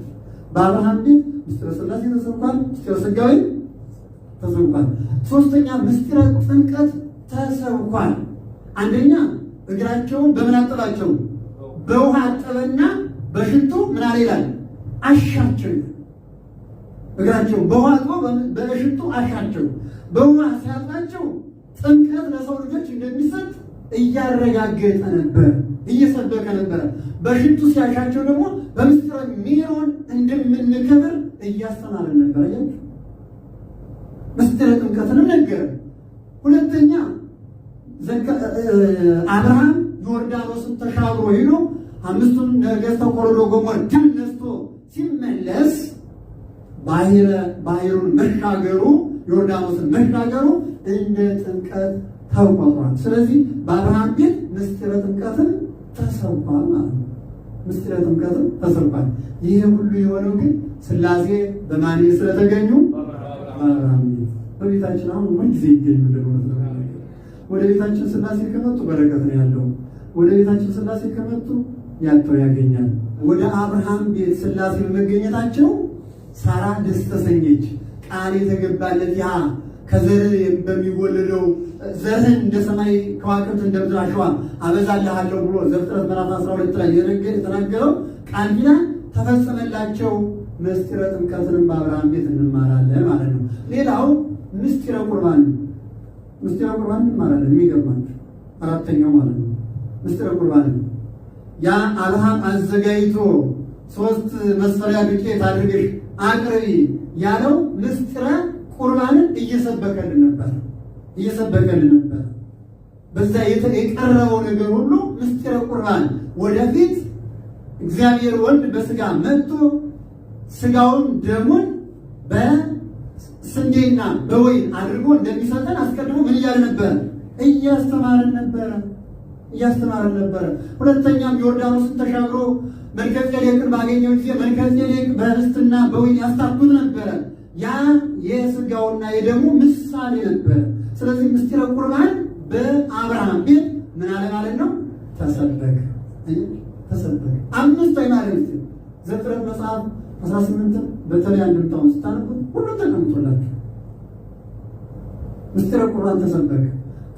በአብርሃም ቤት ምስጢረ ሥላሴ ተሰብኳል። ምስጢረ ሥጋዌ ተሰብኳል። ሶስተኛ ምስጢረ ጥምቀት ተሰብኳል። አንደኛ እግራቸውን በምን አጠባቸው? በውሃ አጠበና በሽቱ ምን አለ ይላል? አሻቸው። እግራቸውን በውሃ አጥቦ በሽቱ አሻቸው። በውሃ ሲያጥባቸው ጥምቀት ለሰው ልጆች እንደሚሰጥ እያረጋገጠ ነበር፣ እየሰበከ ነበረ። በሽቱ ሲያሻቸው ደግሞ በምስጢረ ሜሮን እንደምንከብር እያስተማረን ነበር። አያችሁ፣ ምስጢረ ጥምቀትንም ነገረ። ሁለተኛ አብርሃም ዮርዳኖስን ተሻግሮ ሄዶ አምስቱን ነገሥተ ኮሮዶጎሞር ድል ነስቶ ሲመለስ ባህሩን መሻገሩ ዮርዳኖስን መሻገሩ እንደ ጥምቀት ተቆጥሯል። ስለዚህ በአብርሃም ቤት ምስጢረ ጥምቀትን ተሰብኳል ማለት ነው። ምስጢረ ጥምቀትን ተሰብኳል። ይህ ሁሉ የሆነው ግን ሥላሴ በማን ቤት ስለተገኙ? በአብርሃም ቤት። በቤታችን አሁን ሁል ጊዜ ይገኙ። ወደ ቤታችን ሥላሴ ከመጡ በረከት ነው ያለው። ወደ ቤታችን ሥላሴ ከመጡ ያጣው ያገኛል። ወደ አብርሃም ቤት ሥላሴ በመገኘታቸው ሳራ ደስ ተሰኘች። ቃል የተገባለት ያ ከዘር በሚወለደው ዘርህን እንደ ሰማይ ከዋክብት እንደ ምድር አሸዋ አበዛልሃለሁ ብሎ ዘፍጥረት ምዕራፍ 12 ላይ የተናገረው ቃል ኪዳን ተፈጸመላቸው። ምስጢረ ጥምቀትንም በአብርሃም ቤት እንማራለን ማለት ነው። ሌላው ምስጢረ ቁርባን፣ ምስጢረ ቁርባን እንማራለን። የሚገርማችሁ አራተኛው ማለት ነው ምስጢረ ቁርባን ያ አብርሃም አዘጋጅቶ 3 መስፈሪያ ዱቄት አድርገሽ አቅርቢ ያለው ምስጢረ ቁርባንን እየሰበከልን ነበር እየሰበከልን ነበር። በዛ የቀረበው ነገር ሁሉ ምስጢረ ቁርባን ወደፊት እግዚአብሔር ወልድ በስጋ መጥቶ ስጋውን ደሙን በስንዴና በወይን አድርጎ እንደሚሰጠን አስቀድሞ ምን እያለ ነበር? እያስተማረን ነበረ እያስተማረን ነበረ። ሁለተኛም ዮርዳኖስን ተሻግሮ መልከጼዴቅን ባገኘው ጊዜ መልከጼዴቅ በኅብስትና በወይን ያስታኩት ነበረ። ያ የስጋውና የደሙ ምሳሌ ነበረ። ስለዚህ ምስጢረ ቁርባን በአብርሃም ቤት ምን አለ ማለት ነው? ተሰበከ ተሰበከ። አምስት አይማረ ምስጢር ዘፍጥረት መጽሐፍ 18 በተለይ አንድምታውን ስታነቡት ሁሉም ተቀምጦላችሁ ምስጢረ ቁርባን ተሰበከ።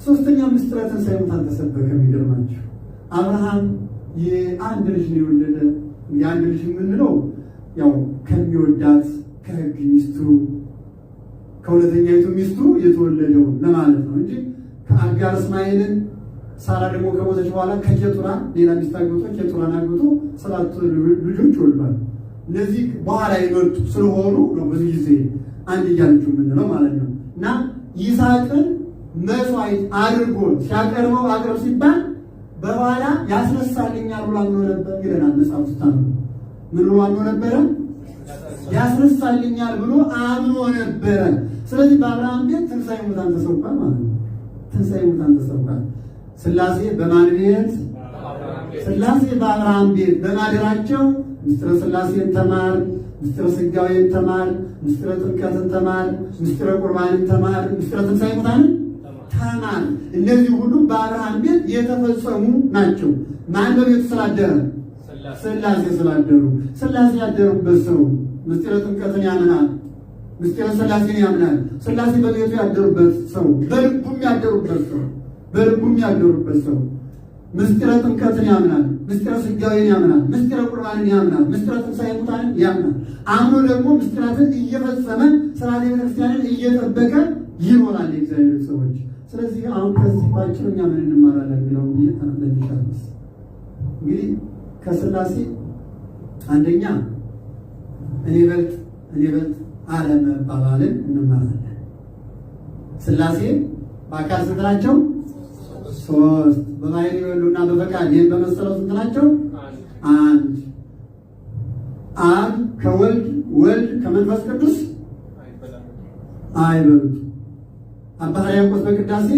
ሶስተኛ ምስጢረ ትንሣኤ ሙታን ተሰበከ። የሚገርማችሁ አብርሃም የአንድ ልጅ ነው የወለደ። የአንድ ልጅ የምንለው ያው ከሚወዳት ከሕግ ሚስቱ ከሁለተኛይቱ ሚስቱ የተወለደው ለማለት ነው እንጂ ከአጋር እስማኤልን ሳራ ደግሞ ከሞተች በኋላ ከኬጡራ ሌላ ሚስት አግብቶ ኬጡራን አግብቶ 7 ልጆች ወልዷል። እነዚህ በኋላ የመጡ ስለሆኑ ነው ብዙ ጊዜ አንድያ ልጁ የምንለው ማለት ነው። እና ይስሐቅን መስዋዕት አድርጎ ሲያቀርበው አቅርብ ሲባል በኋላ ያስነሳልኛል ብሎ አምኖ ነበር ይለናል መጽሐፍ ውስጥ። ምን ብሎ አምኖ ነበረ? ያስነሳልኛል ብሎ አምኖ ነበረ። ስለዚህ በአብርሃም ቤት ትንሣኤ ሙታን ተሰብኳል ማለት ነው። ትንሣኤ ሙታን ተሰብኳል። ሥላሴ በማን ቤት? ሥላሴ በአብርሃም ቤት በማደራቸው ምስጢረ ሥላሴን ተማር፣ ምስጢረ ሥጋዌን ተማር፣ ምስጢረ ጥምቀትን ተማር፣ ምስጢረ ቁርባንን ተማር፣ ምስጢረ ትንሣኤ ሙታንን ተማር። እነዚህ ሁሉ በአብርሃም ቤት የተፈጸሙ ናቸው። ማን በቤቱ ስላደረ? ሥላሴ ስላደሩ። ሥላሴ ያደሩበት ሰው ምስጢረ ጥምቀትን ያምናል፣ ምስጢረ ሥላሴን ያምናል። ሥላሴ በቤቱ ያደሩበት ሰው፣ በልቡም ያደሩበት ሰው በልቡም ያደሩበት ሰው ምስጢረ ጥምቀትን ያምናል፣ ምስጢረ ሥጋዌን ያምናል፣ ምስጢረ ቁርባንን ያምናል፣ ምስጢረ ትንሣኤ ሙታንን ያምናል። አምኖ ደግሞ ምስጢራትን እየፈጸመ ሥርዓተ ቤተክርስቲያንን እየጠበቀ ይኖራል። የእግዚአብሔር ሰዎች። ስለዚህ አሁን ከዚህ ባጭሩ እኛ ምን እንማራለን የሚለውን ብዬ ተነስተን እንግዲህ ከሥላሴ አንደኛ እኔ በልጥ እኔ በልጥ አለመባባልን እንማራለን። ሥላሴ በአካል ስንት ናቸው? 3። በባሕርይ በሕልውና በፈቃድ ይህን በመሰለው ስንት ናቸው? 1። አብ ከወልድ ወልድ ከመንፈስ ቅዱስ አይበልጡ። አባ ሕርያቆስ በቅዳሴ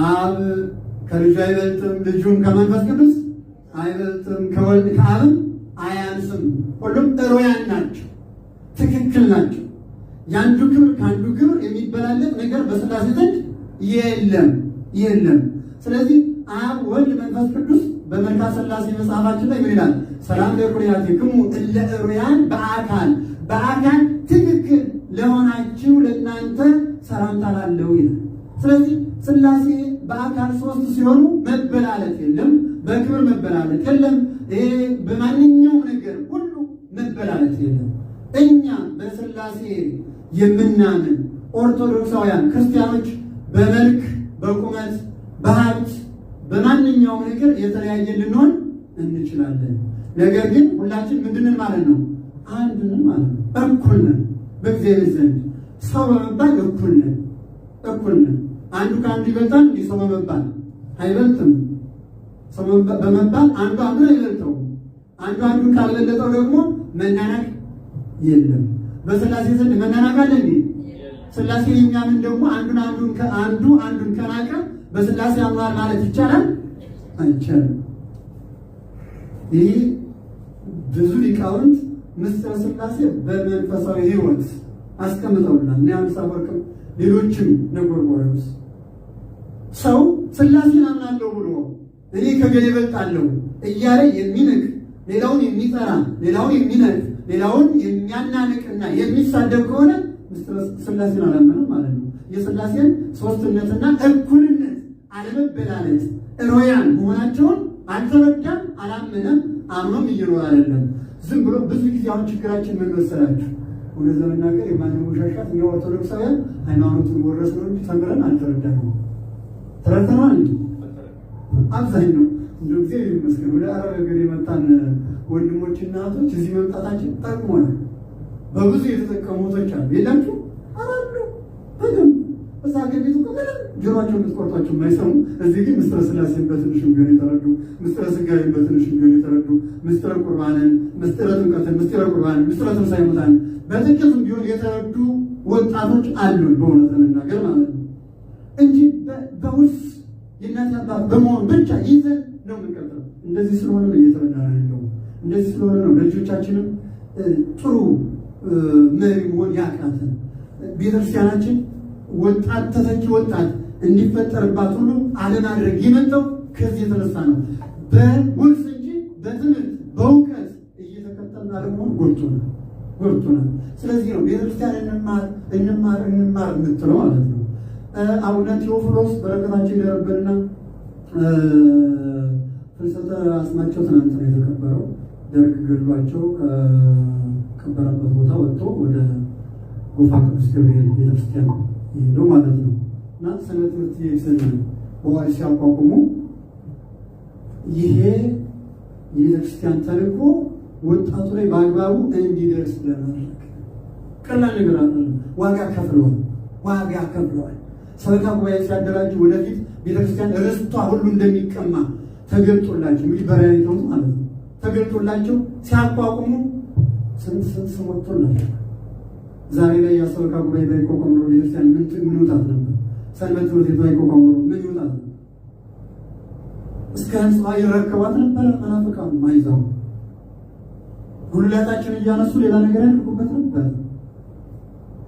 አብ ከልጁ አይበልጥም፣ ልጁም ከመንፈስ ቅዱስ አይበልጥም፣ ከወልድ ከአብም አያንስም። ሁሉም እሩያን ናቸው፣ ትክክል ናቸው። የአንዱ ክብር ከአንዱ ክብር የሚበላለጥ ነገር በሥላሴ ዘንድ የለም የለም። ስለዚህ አብ ወልድ መንፈስ ቅዱስ በመልክዐ ሥላሴ መጽሐፋችን ላይ ምን ይላል? ሰላም ለኩልያቲክሙ እለ እሩያን በአካል በአካል ትክክል ለሆናችሁ ለእናንተ ሰላምታ እላለሁ ይላል። ስለዚህ ሥላሴ በአካል 3 ሲሆኑ መበላለጥ የለም፣ በክብር መበላለጥ የለም፣ በማንኛውም ነገር ሁሉ መበላለጥ የለም። እኛ በሥላሴ የምናምን ኦርቶዶክሳውያን ክርስቲያኖች በመልክ፣ በቁመት፣ በሀብት፣ በማንኛውም ነገር የተለያየ ልንሆን እንችላለን። ነገር ግን ሁላችን ምንድንን ማለት ነው? አንድ ነን ማለት ነው። እኩል ነን በእግዚአብሔር ዘንድ ሰው በመባል እኩል ነን፣ እኩል ነን። አንዱ ከአንዱ ይበልጣል እንዲህ ሰው በመባል አይበልጥም። ሰው በመባል አንዱ አንዱን አይበልጠው። አንዱ አንዱን ካልበለጠው ደግሞ መናናቅ የለም። በስላሴ ዘንድ መናናቅ አለ እንዴ? ስላሴን የሚያምን ደግሞ አንዱን አንዱን አንዱ አንዱን ከናቀ በስላሴ አምኗል ማለት ይቻላል? አይቻልም። ይህ ብዙ ሊቃውንት ምስጢረ ስላሴ በመንፈሳዊ ሕይወት አስቀምጠውልናል። እነ ዮሐንስ አፈወርቅም ሌሎችም እነ ጎርጎርዮስ ሰው ስላሴን አምናለሁ ብሎ እኔ ከገሌ እበልጣለሁ እያለ የሚንቅ፣ ሌላውን የሚጠራ፣ ሌላውን የሚነቅ፣ ሌላውን የሚያናንቅና የሚሳደብ ከሆነ ስላሴን አላመነም ማለት ነው። የስላሴን ሶስትነትና እኩልነት፣ አለመበላለጥ፣ ሮያን መሆናቸውን አልተረዳም፣ አላመነም፣ አምኖም እየኖረ አይደለም። ዝም ብሎ ብዙ ጊዜ አሁን ችግራችን ምን መሰላችሁ? እውነት ለመናገር የማንወሻሻት እኛ ኦርቶዶክሳውያን ሃይማኖቱን ወረስ ነው እንጂ ተምረን አልተረዳነውም። ተረድተነዋል እንጂ አብዛኛው እንደ እግዚአብሔር ይመስገን ወደ አረብ ሀገር የመጣን ወንድሞችና እህቶች እዚህ መምጣታችን ጠቅሞናል። በብዙ የተጠቀሙ እህቶች አሉ። የላችሁ አራሉ በደንብ እዛ ሀገር ቤት እኮ ምንም ጆሯቸውን የምትቆርጧቸው የማይሰሙ፣ እዚህ ግን ምስጢረ ስላሴን በትንሹም ቢሆን የተረዱ፣ ምስጢረ ሥጋዌን በትንሹም ቢሆን የተረዱ፣ ምስጢረ ቁርባንን፣ ምስጢረ ጥምቀትን፣ ምስጢረ ቁርባንን፣ ምስጢረ ትንሣኤ ሙታንን በጥቂቱም ቢሆን የተረዱ ወጣቶች አሉን፣ በእውነት ለመናገር ማለት ነው እንጂ በውርስ የእናት አባት በመሆን ብቻ ይዘን ነው የምንቀጥለው። እንደዚህ ስለሆነ ነው እየተረዳን ያለው። እንደዚህ ስለሆነ ነው ለልጆቻችንም ጥሩ መሪ መሆን ያቃተን። ቤተክርስቲያናችን ወጣት ተተኪ ወጣት እንዲፈጠርባት ሁሉ አለማድረግ የመጣው ከዚህ የተነሳ ነው። በውርስ እንጂ በትምህርት በእውቀት እየተከተልን አለመሆን ጎድቶናል ጎድቶናል። ስለዚህ ነው ቤተክርስቲያን እንማር እንማር እንማር የምትለው ማለት ነው። አቡነ ቴዎፍሎስ በረከታቸው ይደርብንና ፍልሰተ አጽማቸው ትናንት ነው የተከበረው። ደርግ ገድሏቸው ከቀበረበት ቦታ ወጥቶ ወደ ጎፋ ቅዱስ ገብርኤል ቤተክርስቲያን ሄደው ማለት ነው። እና ስነ ትምህርት ቤትን በዋጅ ሲያቋቁሙ ይሄ የቤተክርስቲያን ተልእኮ ወጣቱ ላይ በአግባቡ እንዲደርስ ለማድረግ ቀላል ነገር አይደለም። ዋጋ ከፍለዋል፣ ዋጋ ከፍለዋል። ሰበካ ጉባኤ ሲያደራጁ ወደፊት ቤተክርስቲያን ርስቷ ሁሉ እንደሚቀማ ተገልጦላቸው፣ እንግዲህ በራእይ ማለት ነው፣ ተገልጦላቸው ሲያቋቁሙ ስንት ስንት ስም ወጥቶላቸው። ዛሬ ላይ የሰበካ ጉባኤ ባይቋቋም ኖሮ ቤተክርስቲያን ምን ይውጣት ነበር? ሰንበት ትምህርት ቤት ባይቋቋም ኖሮ ምን ይውጣት ነበር? እስከ ህንፃዋ ይረከቧት ነበረ። መናፍቃን ማይዛው ጉልላታችን እያነሱ ሌላ ነገር ያደርጉበት ነበር።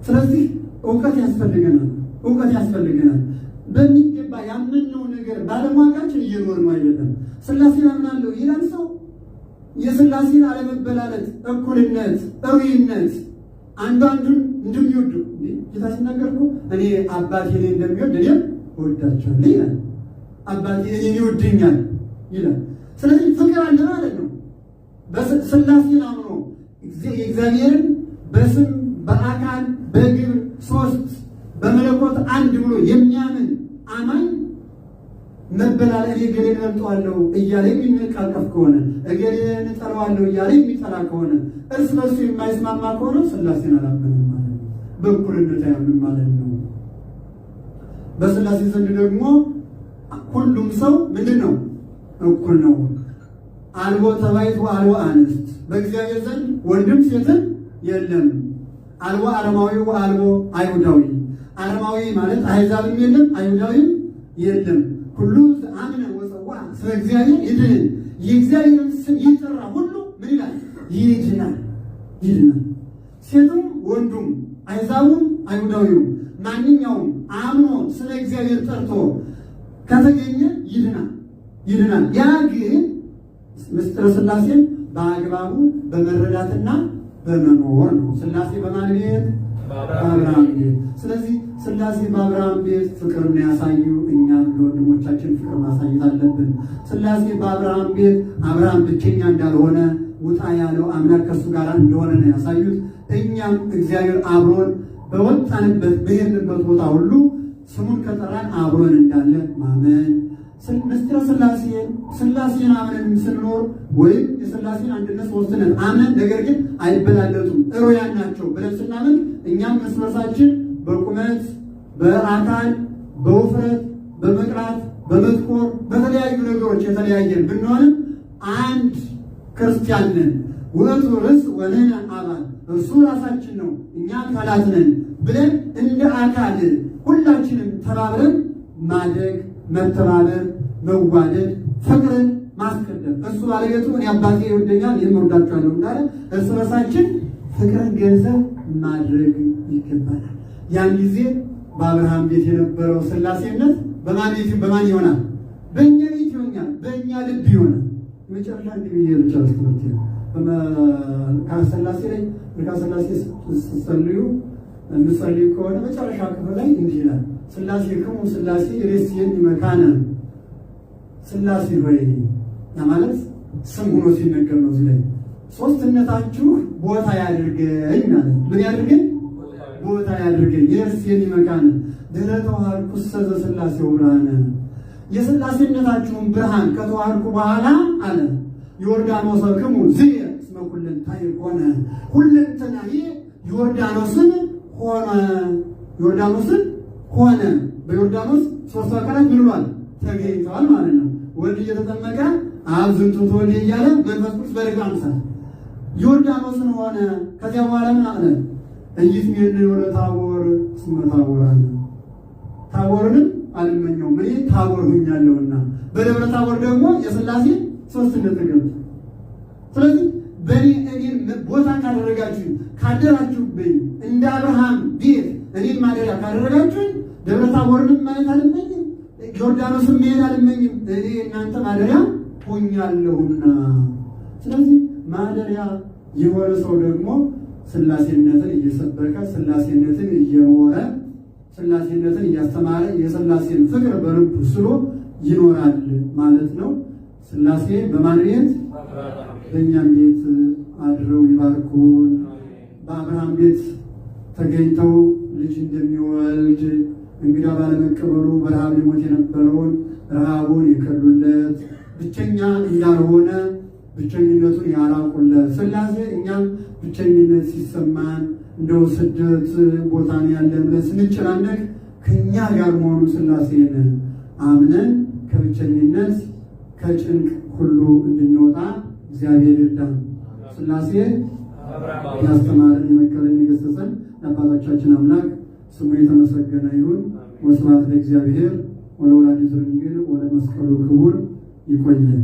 ስለዚህ እውቀት ያስፈልገናል፣ እውቀት ያስፈልገናል። በሚገባ ያመንነው ነገር ባለማወቃችን እየኖርን አይደለም። ስላሴን አምናለሁ ይላል ሰው። የስላሴን አለመበላለጥ፣ እኩልነት፣ እሩይነት፣ አንዱ አንዱን እንደሚወዱ ጌታ ሲናገር እኮ እኔ አባቴ እኔን እንደሚወድ እኔም እወዳቸዋለሁ ይላል። አባቴ እኔን ይወደኛል ይላል። ስለዚህ ፍቅር አለ ማለት ነው። ስላሴን አምኖ የእግዚአብሔርን በስም በአካል በግብር ሶስት በመለኮት አንድ ብሎ የሚያምን አማኝ መበላል እኔ እገሌን እበልጠዋለሁ እያለ የሚነቃቀፍ ከሆነ፣ እገሌን እጠላዋለሁ እያለ የሚጠላ ከሆነ፣ እርስ በርሱ የማይስማማ ከሆነ ስላሴን አላመንም ማለት ነው። በእኩልነት አያምንም ማለት ነው። በስላሴ ዘንድ ደግሞ ሁሉም ሰው ምንድን ነው? እኩል ነው። አልቦ ተባዕት ወአልቦ አንስት፣ በእግዚአብሔር ዘንድ ወንድም ሴትም የለም። አልቦ አረማዊ ወአልቦ አይሁዳዊ፣ አረማዊ ማለት አሕዛብም የለም አይሁዳዊም የለም። ሁሉ አምነ ወፀዋ ስለ እግዚአብሔር ይድን፣ የእግዚአብሔርን ስም ይጠራ ሁሉ ምን ይላል? ይድናል፣ ይድናል። ሴቱም ወንዱም አሕዛቡም አይሁዳዊውም ማንኛውም አምኖ ስለ እግዚአብሔር ጠርቶ ከተገኘ ይድናል፣ ይድናል። ያ ግን ምስጢረ ስላሴን በአግባቡ በመረዳትና በመኖር ነው። ስላሴ በማን ቤት? በአብርሃም ቤት። ስለዚህ ስላሴ በአብርሃም ቤት ፍቅርን ያሳዩ፣ እኛም ለወንድሞቻችን ፍቅር ማሳየት አለብን። ስላሴ በአብርሃም ቤት አብርሃም ብቸኛ እንዳልሆነ፣ ውጣ ያለው አምላክ ከእሱ ጋር እንደሆነ ነው ያሳዩት። እኛም እግዚአብሔር አብሮን በወጣንበት በሄድንበት ቦታ ሁሉ ስሙን ከጠራን አብሮን እንዳለ ማመን፣ ምስጢረ ሥላሴን ሥላሴን አምነን ስንኖር ወይም የሥላሴን አንድነት ሦስትነት አምነን ነገር ግን አይበላለጡም እሮያን ናቸው ብለን ስናምን እኛም እርስ በርሳችን በቁመት፣ በአካል፣ በውፍረት፣ በመቅላት፣ በመጥቆር፣ በተለያዩ ነገሮች የተለያየን ብንሆንም አንድ ክርስቲያን ነን። ውእቱ ርእስ ወንሕነ አባል፣ እርሱ ራሳችን ነው እኛ አካላት ነን ብለን እንደ አካል ሁላችንም ተባብረን ማደግ፣ መተባበር፣ መዋደድ፣ ፍቅርን ማስቀደም፣ እሱ ባለቤቱ እኔ አባቴ ይወደኛል እኔም እወዳቸዋለሁ እንዳለ እርስ በርሳችን ፍቅርን ገንዘብ ማድረግ ይገባናል። ያን ጊዜ በአብርሃም ቤት የነበረው ሥላሴነት በማን ቤት በማን ይሆናል? በእኛ ቤት ይሆናል፣ በእኛ ልብ ይሆናል። መጨረሻ እንዲህ ብዬ ልጨርስ ትምህርት ነው። መልክአ ሥላሴ ላይ መልክአ ሥላሴ ስትጸልዩ የምትጸልዩ ከሆነ መጨረሻ ክፍል ላይ እንዲህ ይላል፣ ሥላሴ ክሙ ሥላሴ ሬስየኒ መካነ፣ ሥላሴ ሆይ፣ ያ ማለት ስም ሆኖ ሲነገር ነው። እዚህ ላይ ሦስትነታችሁ ቦታ ያድርገኝ ማለት ምን ያድርገኝ? ቦታ ያድርገኝ። የሬስየኒ መካነ ድኅረ ተዋሃድኩሰ ዘሥላሴው ብርሃነ፣ የሥላሴነታችሁን ብርሃን ከተዋሃድኩ በኋላ አለ፣ ዮርዳኖስ ክሙ ዝየ እስመ ኩለንታየ ኮነ፣ ሁለንተናዬ ዮርዳኖስን ሆነ፣ ዮርዳኖስን ሆነ። በዮርዳኖስ ሦስቱ አካላት ምን ብሏል? ተገኝተዋል ማለት ነው። ወልድ እየተጠመቀ አብ ዝንቱ ተወልደ እያለ መንፈስ ቅዱስ በርግብ አምሳል ዮርዳኖስን ሆነ። ከዚያ በኋላ ምን አለ? ኢይትሜነዮ ለታቦር እስመ ታቦር አለ። ታቦርንም አልመኘውም እኔ ታቦር ሁኛለሁና፣ በደብረ ታቦር ደግሞ የሥላሴ ሦስትነት ተገልጧል። ስለዚህ በእኔ እኔን ቦታ ካደረጋችሁኝ፣ ካደራችሁብኝ፣ እንደ አብርሃም ቤት እኔን ማደሪያ ካደረጋችሁኝ ደብረ ታቦርንም ማየት አልመኝም፣ ዮርዳኖስን መሄድ አልመኝም፣ እኔ እናንተ ማደሪያ ሆኛለሁና። ስለዚህ ማደሪያ የሆነ ሰው ደግሞ ሥላሴነትን እየሰበከ፣ ሥላሴነትን እየኖረ፣ ሥላሴነትን እያስተማረ፣ የሥላሴን ፍቅር በልቡ ስሎ ይኖራል ማለት ነው። ሥላሴ በማን ቤት? በእኛም ቤት አድረው ይባርኩን። በአብርሃም ቤት ተገኝተው ልጅ እንደሚወልድ እንግዳ ባለመቀበሉ በረሃብ ሊሞት የነበረውን ረሃቡን የከሉለት፣ ብቸኛ እንዳልሆነ ብቸኝነቱን ያራቁለት ሥላሴ እኛም ብቸኝነት ሲሰማን እንደው ስደት ቦታን ያለን ብለን ስንጨናነቅ ከእኛ ጋር መሆኑ ሥላሴን አምነን ከብቸኝነት ከጭንቅ ሁሉ እንድንወጣ እግዚአብሔር ይርዳን። ሥላሴ ያስተማረን፣ የመከረን፣ የገሰጸን የአባቶቻችን አምላክ ስሙ የተመሰገነ ይሁን። ወስብሐት ለእግዚአብሔር ወለወላዲቱ ድንግል ወለመስቀሉ ክቡር። ይቆየን።